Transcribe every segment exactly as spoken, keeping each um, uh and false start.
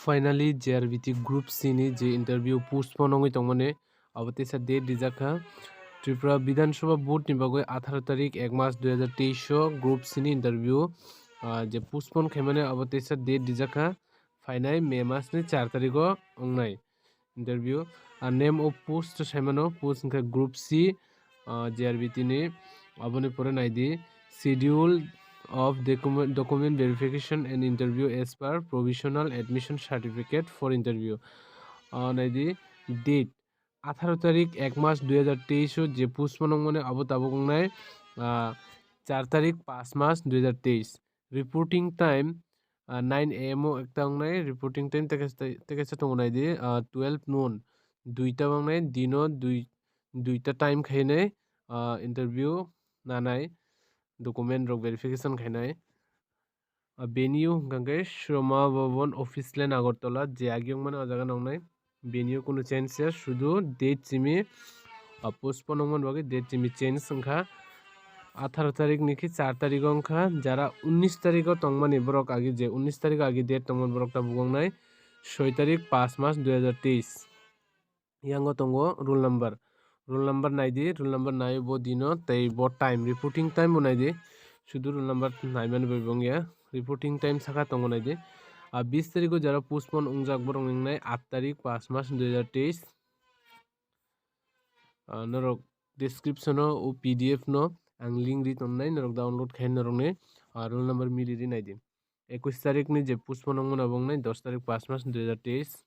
Finally, J R B T Group C ni je interview postpone wngwi tongmani, abo teisa date rijak kha. Tripura Bidhan Sabha vote ni bagwi atharo tarik ek mas dui hajar teis o Group C ni interview, ah, je postpone khaimani, abo teisa date rijak kha. Phainai May mas ni char tarik o wngnai interview. Ah, name of post saimano, post wngkha Group C, ah, J R B T ni. Aboni pore naidi, Schedule of document, document verification and interview as per provisional admission certificate for interview. Ah, naidi, date atharo tarik ek mas dui hajar teis o je postpone wngmani, abo tabuk wngnai, ah, char tarik panch mas dui hajar teis. Reporting time, ah, nine A M o ekta wngnai, reporting time tei kaisa, tei kaisa tongo naidi, ah, twelve noon, duita wngnai, dino dui, duita time khainai, ah, interview nanai, document rok verification khainai. Ah, venue hwnkha khe Shroma Bhavan Office Lane Agartala, je agi wngmani o jaga nongnai. Venue kunu change ya, sudu date simi, ah, postpone wngmani bagwi date simi change wngkha. Atharo tarik ni khe char tarik o wngkha, jara unnish tarik o tongmani borok agi, je unnish tarik o agi date tongmani borok tabuk wngnai soi tarik panch mas dui hajar teis. Yango tongo roll number. Roll number naidi, roll number nai bo dino tei bo time, reporting time bo naidi. Sudu roll number naimani bai bo wngya. Reporting time saka tongo naidi. Ah, bis tarikgo jara postpone wngjak borok wngnai aat tarik panch mas dui hajar teis. Ah, norok description o o P D F no ang link ri tongnai, norok download khai norokni, ah, roll number mili ri naidi. Ekush tarikni je postpone wngmani abo wngnai dos tarik panch mas dui hajar teis.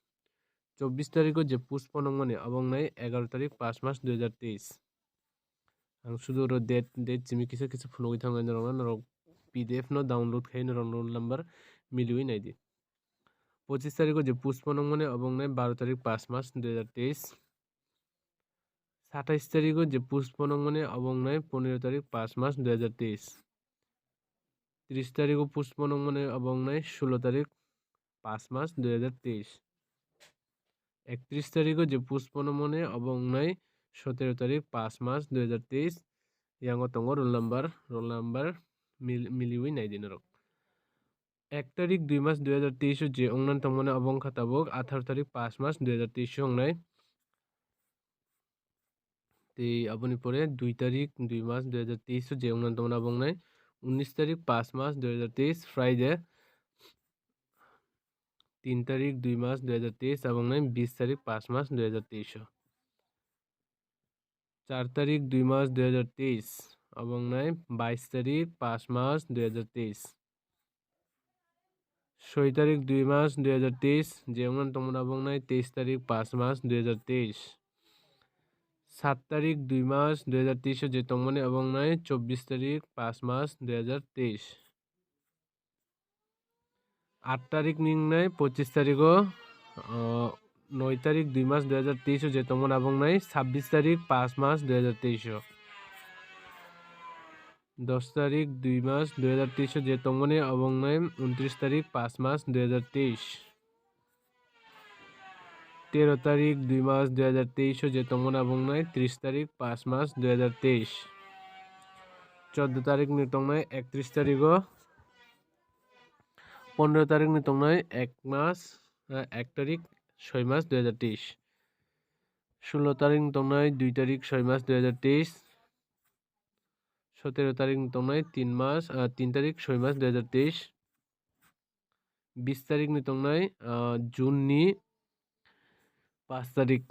Chobbish tarikgo je postpone wngmani abo wngnai egaroh tarik panch mas dui hajar teis. Ang sudu oro date, date simi kisa kisa phunugwi thangnai norokno, norok P D F no download khai norok roll number miliwi naidi. Pochissh tarikgo je postpone wngmani abo wngnai baro tarik panch mas dui hajar teis. Satais tarikgo je postpone wngmani abo wngnai pondro tarik panch mas dui hajar teis. Tris tarikgo postpone wngmani abo wngnai sulo tarik panch mas dui hajar teis. Ektris tarikgo je postpone wngmani abo wngnai sotero tarik panch mas dui hajar teis. Yango tongo roll number, roll number mil-, miliwi naidi norok. Ek tarik dui mas dui hajar teis o je wngna tongmani abo wngkha tabuk atharo tarik panch mas dui hajar teis o wngnai. Tei aboni pore dui tarik dui mas dui hajar teis o je wngna tongmani abo wngnai unnish tarik panch mas dui hajar teis Friday. Tin tarik dui mas dui hajar teis abo wngnai bis tarik panch mas dui hajar teis o. Char tarik dui mas dui hajar teis abo wngnai bais tarik panch mas dui hajar teis. Soi tarik dui mas dui hajar teis je wngna tongmani abo wngnai teis tarik panch mas dui hajar teis. Saat tarik dui mas dui hajar teis o je tongmani abo wngnai chobbish tarik panch mas dui hajar teis. Aat tarik ni wngnai pochissh tarigo, ah, noi tarik dui mas dui hajar teis o je tongmani abo wngnai sabbish tarik panch mas dui hajar teis o. Dos tarik dui mas dui hajar teis o je tongmani abo wngnai untris tarik panch mas dui hajar teis. Tero tarik dui mas dui hajar teis o je tongmani abo wngnai tris tarik panch mas dui hajar teis. Chordo tarik ni tongnai ektris tarigo. Pondro tarik ni tongnai ek mas, eh, ek tarik soi mas dui hajar teis. Sulo tarik ni tongnai dui tarik soi mas dui hajar teis. Sotero tarik ni tongnai tin mas, ah, tin tarik soi mas dui hajar teis. Bis tarik ni tongnai, ah, June ni panch tarik.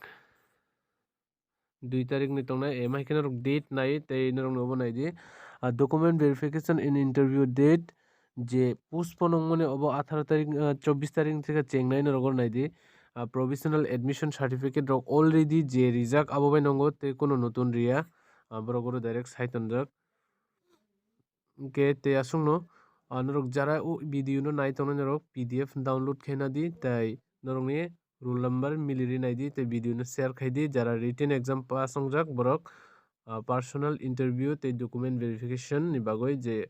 Dui tarik ni tongnai, eh, mai khe norok date nai tei norok no obo naidi. Ah, document verification and interview date je postpone wngmani obo atharo tarik, ah, chobbish tarik ni thika chengnai norok oro naidi. Ah, provisional admission certificate rok already je rijak abo bai nongo tei kono notun riya. Ah, borok oro direct sai tonjak. Hwnkhe tei aswkno, ah, norok jara o video no nai tongnai norok P D F download khe nadi tei norokni roll number mili ri naidi tei video no share khai di. Jara written exam pass wngjak borok, ah, personal interview tei document verification ni bagwi je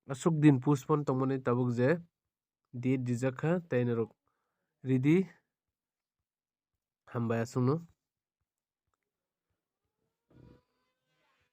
aswk din postpone tongmani tabuk je date rijak kha tei norok ridi. Hambai aswkno.